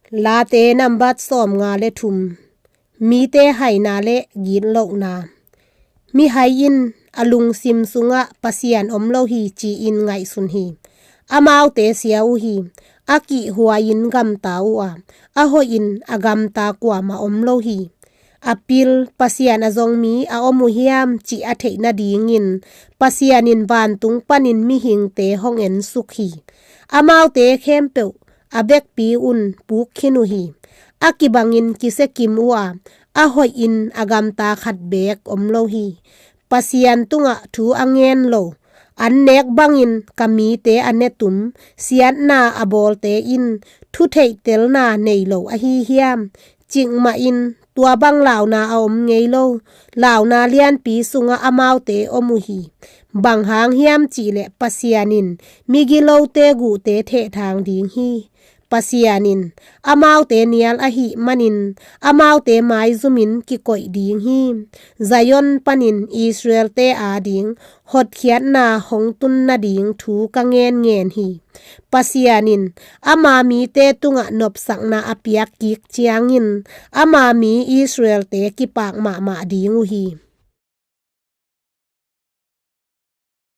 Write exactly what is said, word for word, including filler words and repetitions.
Late nambat sawmnga le thum. Mite haina le gitlohna. Mihai in a lungsim sungah Pasian om lo hi ci-in ngaihsun hi. Amaute sia uh hi. A kihhuai-in gamta uh a, a hoihin a gamta kuamah om lo hi. A pil Pasian a zong mi a om uh hiam cih a theih nadingin Pasian in vantung panin mihingte hong ensuk hi. Amaute khempeuh a vekpi un puk khin uh hi. A kibangin kisia kim uh a, a hoihin a gamta khat beek om lo hi. Pasian tungah thu a ngen lo, an nek bangin ka mite a netum, siatna a bawlte in thutheihtelna nei lo ahi hiam? Cikmahin tua bang launa a om ngei lo, launa lianpi sungah amaute om uh hi. Bang hang hiam cihleh Pasian in migilote guhte thehthang ding hi. Pasian in amaute nial ahih manin amaute maizumin kikoih ding hi. Zion panin Israelte ading hotkhiatna hong tun nading thu ka ngenngen hi. Pasian in ama mite tungah nopsakna a piak kik ciangin ama mi Israelte kipak mahmah ding uh hi.